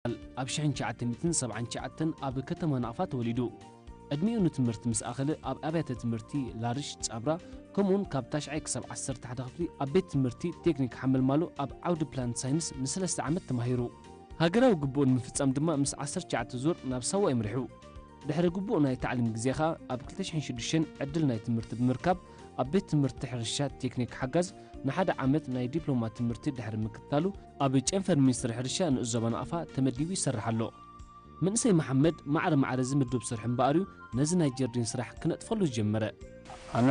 ኣብ ሽሕን ትሽዓተ ሚእትን ሰብዓን ትሽዓተን ኣብ ከተማ ናቕፋ ተወሊዱ። ዕድሚኡ ንትምህርቲ ምስ ኣኸለ ኣብ ኣብያተ ትምህርቲ ላርሽ፣ ጻብራ፣ ከምኡውን ካብ ታሽዓይ ክሳብ ዓሰርተ ሓደ ክፍሊ ኣብ ቤት ትምህርቲ ቴክኒክ ሓመልማሎ ኣብ ዓውዲ ፕላንት ሳይንስ ንሰለስተ ዓመት ተማሂሩ። ሃገራዊ ግቡኡ ንምፍጻም ድማ ምስ ዓሰርተ ትሽዓተ ዙር ናብ ሳዋ ይምርሑ። ድሕሪ ግቡእ ናይ ታዕሊም ግዜ ኸኣ ኣብ ክልተ ሽሕን ሽዱሽተን ዕድል ናይ ትምህርቲ ብምርካብ ኣብ ቤት ትምህርቲ ሕርሻ ቴክኒክ ሓጋዝ ንሓደ ዓመት ናይ ዲፕሎማ ትምህርቲ ድሕሪ ምክትታሉ ኣብ ጨንፈር ሚኒስትሪ ሕርሻ ንኡስ ዞባ ናቕፋ ተመዲቡ ይሰርሕ ኣሎ። መንእሰይ መሓመድ ማዕረ ማዕረ ዝምድብ ስርሑ እምበኣር እዩ ነዚ ናይ ጀርዲን ስራሕ ክነጥፈሉ ዝጀመረ። ኣነ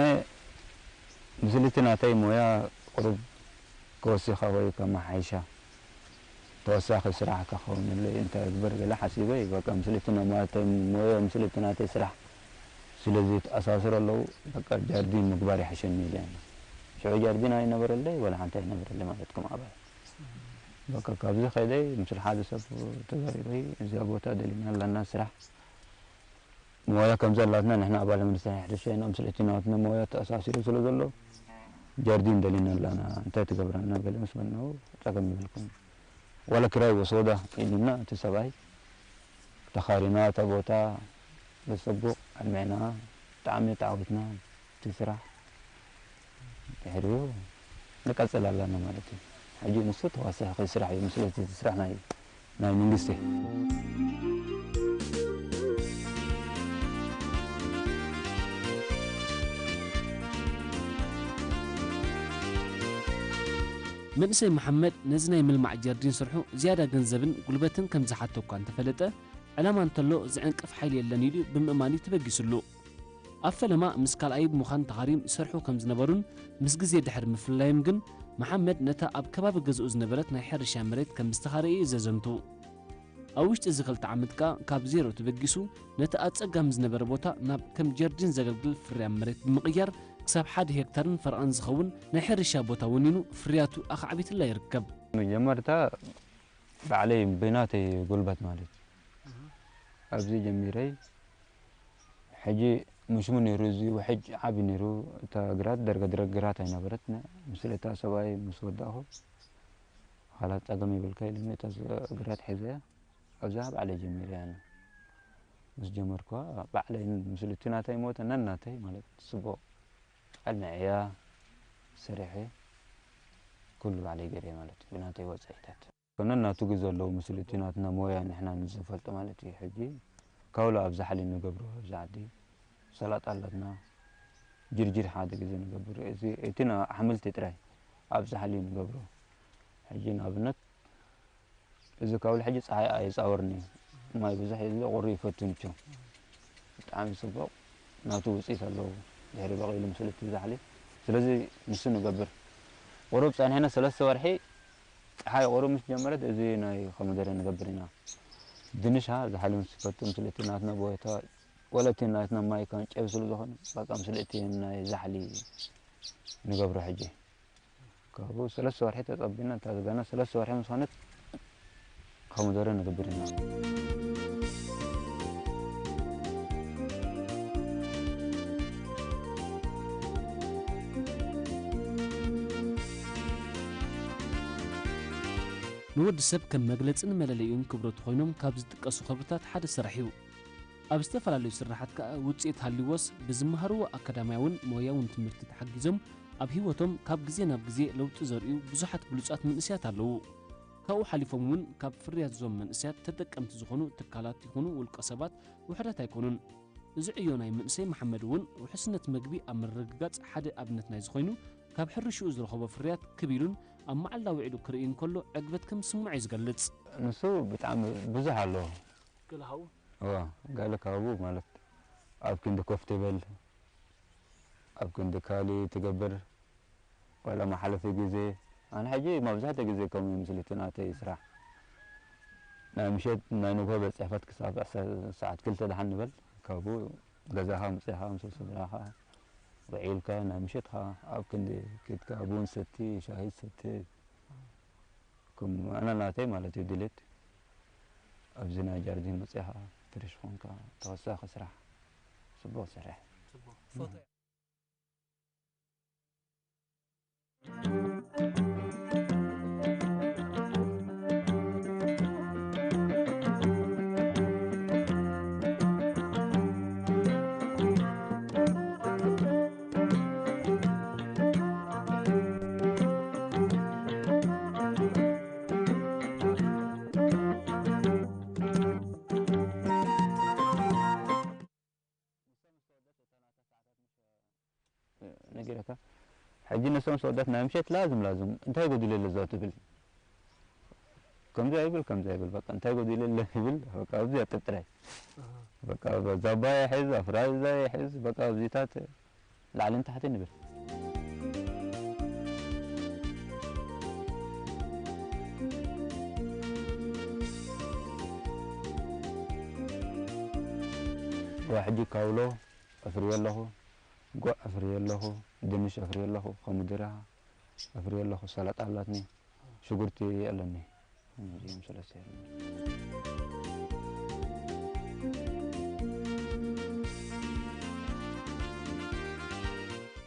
ምስልቲ ናተይ ሞያ ቁሩብ ከወሲኻ ወይ ከመሓይሻ ተወሳኺ ስራሕ ክኸውንለይ እንታይ እግበር ገለ ሓሲበ እዩ። በቃ ምስልቲ ናማተይ ሞያ ምስልቲ ናተይ ስራሕ ስለ ዝተኣሳስሩ ኣለዉ፣ በቃ ጃርዲን ምግባር ይሕሸኒ ኢለ። ሽዑ ጃርዲን ኣይነበረለይ ወላ ሓንቲ ኣይነበረለይ ማለት ከም ኣባይ። በቃ ካብዚ ከይደ ምስል ሓደ ሰብ ተዛሪበ፣ እዚኣ ቦታ ደሊና ኣለና ስራሕ ሞያ ከም ዘላትና ንሕና ኣባል መንእሰይ ሕርሻ ኢና፣ ምስልቲ ናትና ሞያ ተኣሳሲሩ ስለ ዘሎ ጃርዲን ደሊና ኣለና፣ እንታይ ትገብረና ገለ ምስ በልናዎ ጸገም የብልኩም። ዋላ ክራይ ወሰዳ ኢሉና እቲ ሰብኣይ። ተኻሪና እታ ቦታ ብጽቡቕ ኣልሚዕና፣ ብጣዕሚ ተዓዊትና እቲ ስራሕ። ድሕሪኡ ንቀጽል ኣለና ማለት እዩ። ሕጂ ንሱ ተዋሳኺ ስራሕ እዩ፣ ምስለቲ እቲ ስራሕ ናይ፣ ናይ መንግስቲ። መንእሰይ መሓመድ ነዚ ናይ ምልማዕ ጀርዲን ስርሑ ዝያዳ ገንዘብን ጉልበትን ከም ዝሓቶ እኳ እንተፈለጠ፣ ዕላማ እንተሎ ዝዕንቅፍ ሓይሊ የለን ኢሉ ብምእማን እዩ ተበጊስሉ። ኣብ ፈለማ ምስ ካልኣይ ብምዃን ተኻርዮም ይሰርሑ ከም ዝነበሩን ምስ ግዜ ድሕሪ ምፍልላዮም ግን፣ መሓመድ ነታ ኣብ ከባቢ ገዝኡ ዝነበረት ናይ ሕርሻ መሬት ከም ዝተኻረየ እዩ ዘዘንቱ። ኣብ ውሽጢ እዚ ክልተ ዓመት ከኣ ካብ ዜሮ ተበጊሱ ነቲ ኣጸጋሚ ዝነበረ ቦታ ናብ ከም ጀርዲን ዘገልግል ፍርያም መሬት ብምቕያር ክሳብ ሓደ ሄክታርን ፈረቓን ዝኸውን ናይ ሕርሻ ቦታ ወኒኑ ፍርያቱ ኣኻዕቢትላ ይርከብ። መጀመርታ ባዕለይ ብናተይ ጉልበት ማለት ኣብዚ ጀሚረይ ሕጂ ምሽሙ ነይሩ፣ እዚ ውሕጅ ዓቢ ነይሩ። እታ ግራት ደርገ ድረግ ግራት ኣይነበረት። ምስለ እታ ሰብኣይ ምስ ወዳእኹ፣ "ኻላት ጸገም ይብልካ" ኢሉኒ። እታ ዝ-፣ ግራት ሒዘያ፣ ኣብዛ ባዕለይ ጀሚረያ። ኣነ ምስ ጀመርኩዋ፣ ባዕለይ ምስለ እቲ ናተይ ሞተ፣ ነናተይ ማለት ጽቡቕ ኣልምዐያ፣ ሰሪሐ፣ ኩሉ ባዕለይ ገይረያ ማለት እዩ፣ ብናተይ ወጻኢታት። ነናቱ ግዜ ኣለዎ፣ ምስለ እቲ ናትና ሞያ ንሕና ንዝፈልጦ ማለት እዩ። ሕጂ ካውሎ ኣብ ዛሕሊ ንገብሮ፣ ኣብዚ ዓዲ ሰላጣ ኣለትና፣ ጅርጅር ሓደ ግዜ ንገብር። እዚ፣ እቲ ና-፣ ኣሕምልቲ ጥራይ ኣብ ዛሕሊ ንገብሮ። ሕጂ ንኣብነት እዚ ካውሎ ሕጂ ጸሓይ ኣይጻወርኒ፣ ማይ ብዙሕ የለ፣ ቁሪ ይፈቱ ንቸው። ብጣዕሚ ጽቡቕ ናቱ ውጽኢት ኣለዎ፣ ድሕሪ በቒሉ ምስለ እቲ ዛሕሊ። ስለዚ ንሱ ንገብር። ቁሩብ ጸኒሕና ሰለስተ ወርሒ ጸሓይ ቁሩብ ምስ ጀመረት፣ እዚ ናይ ኮሚደረ ንገብር ኢና። ድንሽ፣ ሃ፣ ዛሕሊ ምስ ይፈቱ፣ ምስለ እቲ ናትና ቦታ፣ ወላ እቲ ናትና ማይ ከንጨብ ስለ ዝኾነ፣ በቃ፣ ምስለ እቲ ናይ ዛሕሊ ንገብሮ ሕጂ። ካብኡ ሰለስተ ወርሒ ተጸቢና፣ እንታ ገና ሰለስተ ወርሒ ምስ ኾነት፣ ኮሚደረ ንገብር ኢና። ንወዲ ሰብ ከም መግለጽን መለለይኡን ክብረቱ ኮይኖም ካብ ዝጥቀሱ ክብርታት ሓደ ስራሕ እዩ። ኣብ ዝተፈላለዩ ስራሓት ከኣ ውጽኢት ሃልይዎስ ብዝመሃርዎ ኣካዳምያውን ሞያውን ትምህርቲ ተሓጊዞም ኣብ ህይወቶም ካብ ግዜ ናብ ግዜ ለውጢ ዘርእዩ ብዙሓት ብሉጻት መንእሰያት ኣለዉ። ካብኡ ሓሊፎም እውን ካብ ፍርያት እዞም መንእሰያት ተጠቀምቲ ዝኾኑ ትካላት ይኹኑ ውልቀ ሰባት ውሑዳት ኣይኮኑን። እዚ ዕዮ ናይ መንእሰይ መሓመድ እውን ውሕስነት መግቢ ኣብ ምርግጋጽ ሓደ ኣብነት ናይዚ ኮይኑ፣ ካብ ሕርሽኡ ዝረኸቦ ፍርያት ክብ ኢሉን ኣብ መዓላ ውዒሉ ክርኢ እንከሎ ዕግበት ከም ዝስምዖ እዩ ዝገልጽ። ንሱ ብጣዕሚ ብዙሕ ኣለዎ። ገለ ካብኡ? እዋ፣ ገለ ካብኡ ማለት ኣብ ክንዲ ኮፍ ትብል፣ ኣብ ክንዲ ካልእ ትገብር፣ ዋላ መሓለፊ ግዜ። ኣነ ሕጂ መብዛሕትኡ ግዜ ከምኡ እዩ ምስልቲ ናተይ ስራሕ። ናይ ምሸት ናይ ንግሆ ቤት ጽሕፈት ክሳብ ዕስራ ሰዓት ክልተ ደሓን ንበል፣ ካብኡ ገዛኻ ምጺኻ ምስ ስድራኻ ውዒልካ ናይ ምሸት ኸኣ ኣብ ክንዲ ኬድካ ቡን ሰቲ፣ ሻሂ ሰቲ፣ ከም ኣነ ናተይ ማለት እዩ ድሌት። ኣብዚ ናይ ጃርዲን መጺኻ ፍሬሽ ኾንካ ተወሳኺ ስራሕ ጽቡቕ ትሰርሕ። ጽቡቕ። ፎቶ ሕጂ ነሶም ሰወዳት ናይ ምሸት ላዝም ላዝም እንታይ ጎዲሉ ኣሎ እዛ ትብል፣ ከምዚ ኣይብል ከምዚ ኣይብል፣ በቃ እንታይ ጎዲሉ ኣሎ ይብል። በቃ ኣብዚ ያጥብ ጥራይ። በቃ ዛባ ይሕዝ፣ ኣፍራዛ ይሕዝ፣ በቃ ኣብዚታት ላዕልን ታሕትን ይብል። ሕጂ ካውሎ ኣፍርየ ኣለኹ፣ ጓዕ ኣፍርየ ኣለኹ፣ ድንሽ ኣፍርየ ኣለኹ፣ ኮሚደረ ኣፍርየ ኣለኹ፣ ሰላጣ ኣላትኒ፣ ሽጉርቲ ኣለኒ። እዚኦም ሰለስተ እዮም።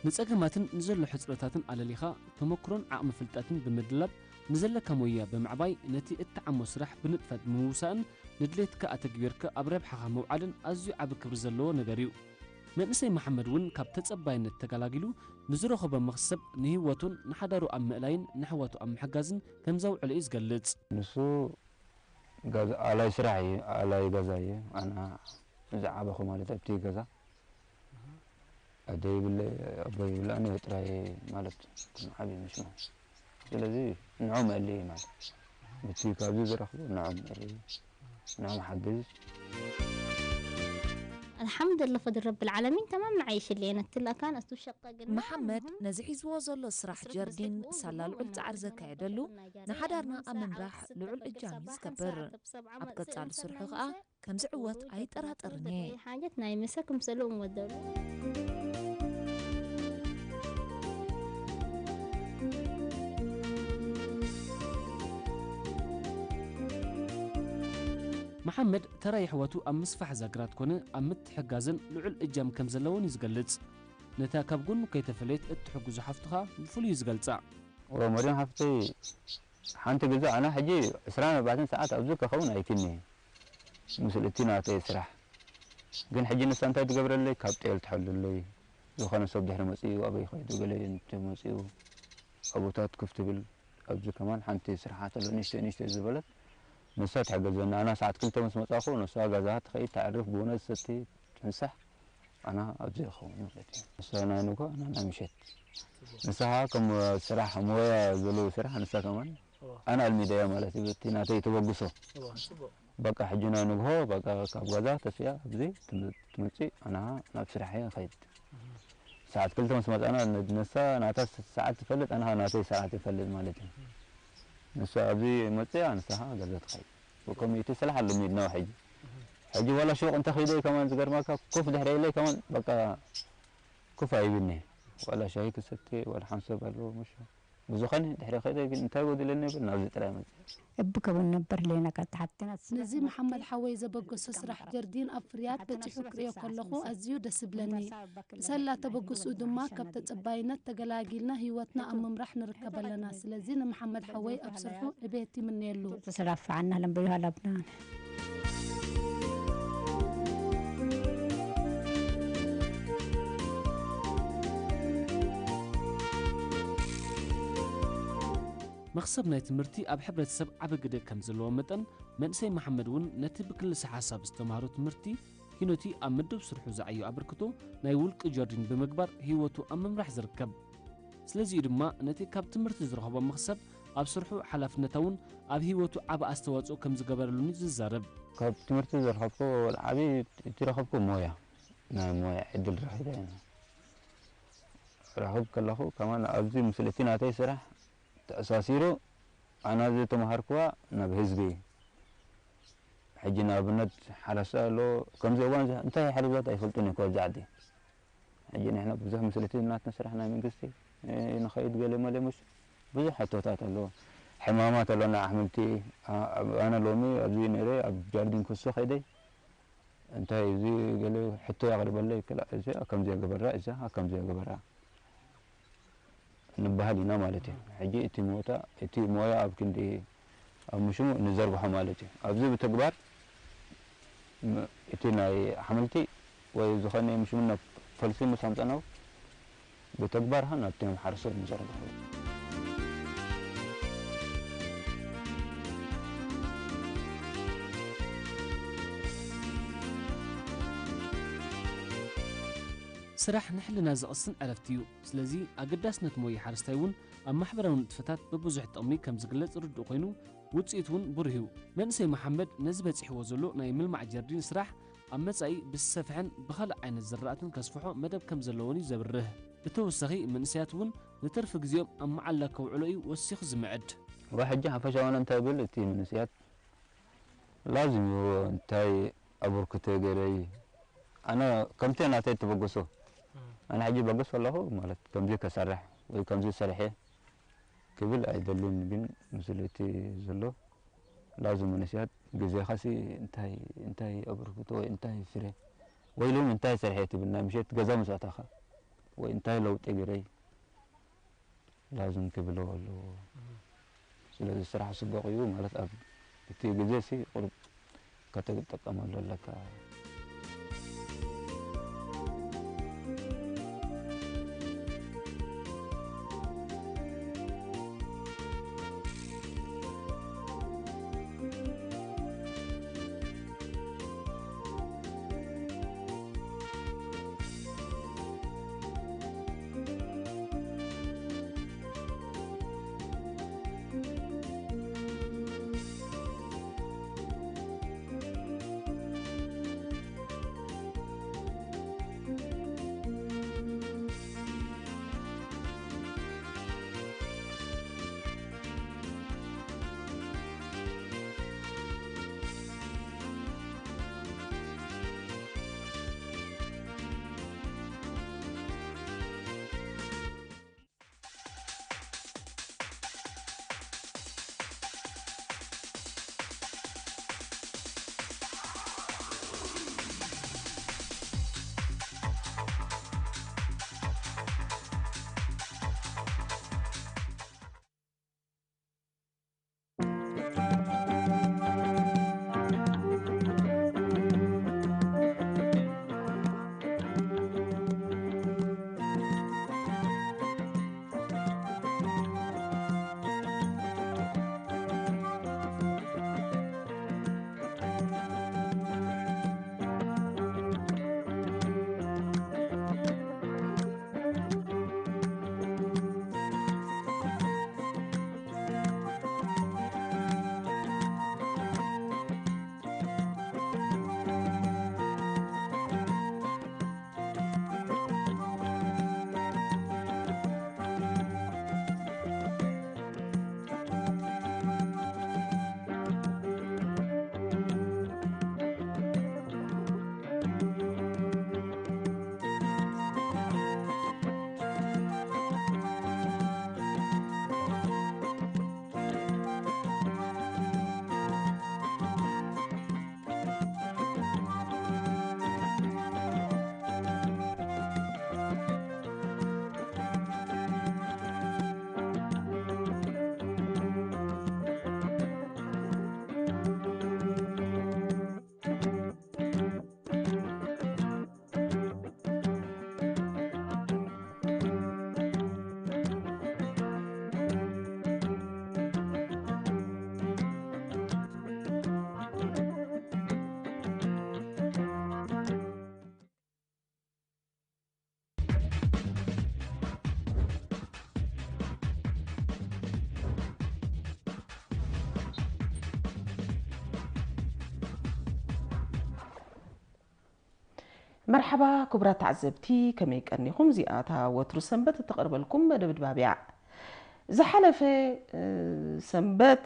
ንጸገማትን ንዘሎ ሕጽረታትን ኣለሊኻ ተመክሮን ዓቕሚ ፍልጠትን ብምድላብ ንዘለካ ሞያ ብምዕባይ ነቲ እትዓሞ ስራሕ ብንጥፈት ብምውሳእን ንድሌትካ ኣተግቢርካ ኣብ ረብሓኻ ምውዓልን ኣዝዩ ዓቢ ክብሪ ዘለዎ ነገር እዩ። መንእሰይ መሓመድ እውን ካብ ተጸባይነት ተገላጊሉ ንዝረኸቦ መኽሰብ ንህይወቱን ንሓዳሩ ኣብ ምእላይን ንኣሕዋቱ ኣብ ምሕጋዝን ከም ዘውዕሎ እዩ ዝገልጽ። ንሱ ኣላይ ስራሕ እዩ፣ ኣላይ ገዛ እዩ። ኣና ዝዓበኹ ማለት ኣብቲ ገዛ ኣደ ይብለ ኣቦ ይብለ ኣነ ጥራይ ማለት ዓብዪ ምሽ ነው። ስለዚ ንዖም እሊ ማለት ብቲ ካብዚ ዝረኽቡ ንዖም እሊ ንዖም ሓግዝ الحمد لله فضل رب العالمين تمام معيش اللي أنا تلا كان أستو شقة قلنا መሓመድ ነዚ ሒዝዎ ዘሎ ስራሕ ጀርዲን ሳላ ልዑል ጻዕሪ ዘካየደሉ ንሓዳርና ኣብ ምምራሕ ልዑል እጃም እዩ ዝገብር። ኣብ ቀጻሊ ስርሑ ከኣ ከም ዝዕወት ኣይጠራጠርን እየ። حاجات نايمسة كم سلوم ودلو መሓመድ ተራ የሕዋቱ ኣብ ምስፋሕ እዛ ግራት ኮነ ኣብ ምትሕጋዘን ልዑል እጃም ከም ዘለዎን እዩ ዝገልጽ። ነታ ካብ ጎኑ ከይተፈለየት እትሕግዞ ሓፍቱ ኸኣ ብፍሉይ እዩ ዝገልጻ። እወ መርያም ሓፍተይ ሓንቲ ግዜ ኣነ ሕጂ ዕስራን ኣርባዕተን ሰዓት ኣብዚ ከኸውን ኣይክኒ ምስልቲ ናተይ ስራሕ ግን ሕጂ ንሳ እንታይ ትገብረለይ ካብ ጤል ትሐሉለይ ዝኾነ ሰብ ድሕሪ መፅኡ ኣበይ ኸይዱ ገለ እንተ መፅኡ ኣቦታት ክፍ ትብል ኣብዚ ከማን ሓንቲ ስራሓት ኣሎ ንእሽተይ ንእሽተይ ዝበለት ንሳ ትሕገዘኒ ኣና ሰዓት ክልተ ምስ መፃኹ ንሳ ገዛሃ ትኸይድ ተዕርፍ ብውነ ዝሰቲ ትንሳሕ ኣና ኣብዚ ይኸውን ማለት እዩ ንሳ ናይ ንጎ ኣና ናይ ምሸት ንስኻ ከም ስራሕ ሞያ ዘለዎ ስራሕ ንሳ ከማን ኣና ኣልሚደያ ማለት እዩ እቲ ናተይ ተበግሶ በቃ ሕጂ ናይ ንግሆ በቃ ካብ ገዛ ተስያ ኣብዚ ትመፅእ ኣና ናብ ስራሕ እየ ኸይድ ሰዓት ክልተ ምስ መፃና ንሳ ናታ ሰዓት ትፈልጥ ኣና ናተይ ሰዓት ይፈልጥ ማለት እዩ ንሳ ኣብዚ መፅያ ንስኻ ገዛ ትኸይድ ብኮሚቴ ስራሕ ኣሎ ሚድና ሕጂ ሕጂ ዋላ ሹቕ እንተ ኸይደ ከማን ዝገርመካ ኮፍ ድሕረ ኢለይ ከማን በቃ ኮፍ ኣይብኒ ዋላ ሻሂ ክሰቲ ዋላ ሓንሰብ ኣለዎ ምሽ ብዝኾነ ድሕሪ ኸይደ ግን እንታይ ጎዲለኒ ይብል ናብዚ ጥራይ መፅእ እብ ከበን ነበር ሌና ካተሓትና ነዚ መሓመድ ሓወይ ዘበገሶ ስራሕ ጀርዲን ኣብ ፍርያት በጺሑ ክሪኦ ከለኹ ኣዝዩ ደስ ይብለኒ። ብሰላ ተበግስኡ ድማ ካብ ተጸባይነት ተገላጊልና ህይወትና ኣብ ምምራሕ ንርከብ ኣለና። ስለዚ ንመሓመድ ሓወይ ኣብ ስርሑ ዕቤት ይምነየሉ። ተሰራፋዓና ለምበዩ ሃላብና። መኽሰብ ናይ ትምህርቲ ኣብ ሕብረተሰብ ዓቢ ግደ ከም ዘለዎ መጠን መንእሰይ መሓመድ እውን ነቲ ብክልሰ ሓሳብ ዝተማህሮ ትምህርቲ ኪኖቲ ኣብ ምድብ ስርሑ ዝዓዮ ኣበርክቶ ናይ ውልቂ ጆርዲን ብምግባር ህይወቱ ኣብ ምምራሕ ዝርከብ ስለዚ'ዩ ድማ ነቲ ካብ ትምህርቲ ዝረኽቦ መኽሰብ ኣብ ስርሑ ሓላፍነታውን ኣብ ህይወቱ ዓቢ ኣስተዋጽኦ ከም ዝገበረሉን እዩ ዝዛረብ። ካብ ትምህርቲ ዝረኸብኩ ዓቢ እቲ ረኸብኩ ሞያ ናይ ሞያ ዕድል ረኺበ ረኽብ ከለኹ ከማን ኣብዚ ምስለቲ ናተይ ስራሕ ተኣሳሲሩ ኣና ዝተምሃርክዋ ናብ ህዝቢ ሕጂ ንኣብነት ሓረስታይ ኣሎ ከምዚ እዋን እንታይ ሓረስታት ኣይፈልጡን እኮ ኣብዚ ዓዲ ሕጂ ንሕና ብዙሕ ምስልቲ ናትና ስራሕ ናይ መንግስቲ ንኸይድ ገለ መለ ምሽ ብዙሕ ሕቶታት ኣሎ ሕማማት ኣሎ ናይ ኣሕምልቲ ኣነ ሎሚ ኣብዚ ነረ ኣብ ጃርዲን ክሱ ከይደይ እንታይ እዚ ገለ ሕቶ ያቕርበለይ ክላ እዚ ከምዚ ገበራ እዚ ከምዚ ገበራ ንበሃል ኢና ማለት እዩ። ሕጂ እቲ ሞታ እቲ ሞያ ኣብ ክንዲ ኣብ ምሽሙ ንዘርግሖ ማለት እዩ። ኣብዚ ብተግባር እቲ ናይ ኣሕምልቲ ወይ ዝኾነ ምሽምና ፈልሲ ምስ ኣምፀናው ብተግባር ሀ ናብቲ ማሕረሰብ ንዘርግሖ። ስራሕ ንሕልና ዘቕስን ዕረፍቲ እዩ። ስለዚ ኣገዳስነት ሞያ ሓረስታይ እውን ኣብ ማሕበራዊ ንጥፈታት ብብዙሕ ጥቕሚ ከም ዝግለጽ ርዱእ ኮይኑ፣ ውጽኢቱ እውን ብሩህ እዩ። መንእሰይ መሓመድ ነዚ በጺሕዎ ዘሎ ናይ ምልማዕ ጀርዲን ስራሕ ኣብ መጻኢ ብዝሰፍሐን ብኻልእ ዓይነት ዝራእትን ከስፍሖ መደብ ከም ዘለዎን እዩ ዘብርህ። ብተወሳኺ መንእሰያት እውን ንትርፊ ግዜኦም ኣብ መዓላ ከውዕሎ እዩ ወሲኹ ዝምዕድ። ወሕጂ ሓፈሻውን እንታይ ብል እቲ መንእሰያት ላዝም እዩ እንታይ ኣበርክቶ ገይረ እዩ። ኣነ ከምቲ ናተይ ትበገሶ፣ ኣነ ሕጂ በገሶ ኣለኹ ማለት ከምዚ ከሰርሕ ወይ ከምዚ ሰርሐ ክብል ኣይደልን፣ ግን ምስሉ እቲ ዘሎ ላዝም መንእሰያት ግዜኻሲ እንታይ እንታይ ኣበርክቶ ወይ እንታይ ፍረ ወይ ሎም እንታይ ሰርሐ ትብል ናይ ምሸት ገዛ ምስ ኣታኻ ወይ እንታይ ለውጢ ገይረ ላዝም ክብሎ ኣለዎ። ስለዚ ስራሕ ጽቡቕ እዩ ማለት ኣብ እቲ ግዜ ሲ ቁሩብ ከተጥቀመሉ ኣለካ። መርሓባ ክቡራት ተዓዘብቲ፣ ከመይ ቀኒኹም? እዚኣ እታ ወትሩ ሰንበት እተቕርበልኩም መደብ ድባብ እያ። ዝሓለፈ፣ እ፣ ሰንበት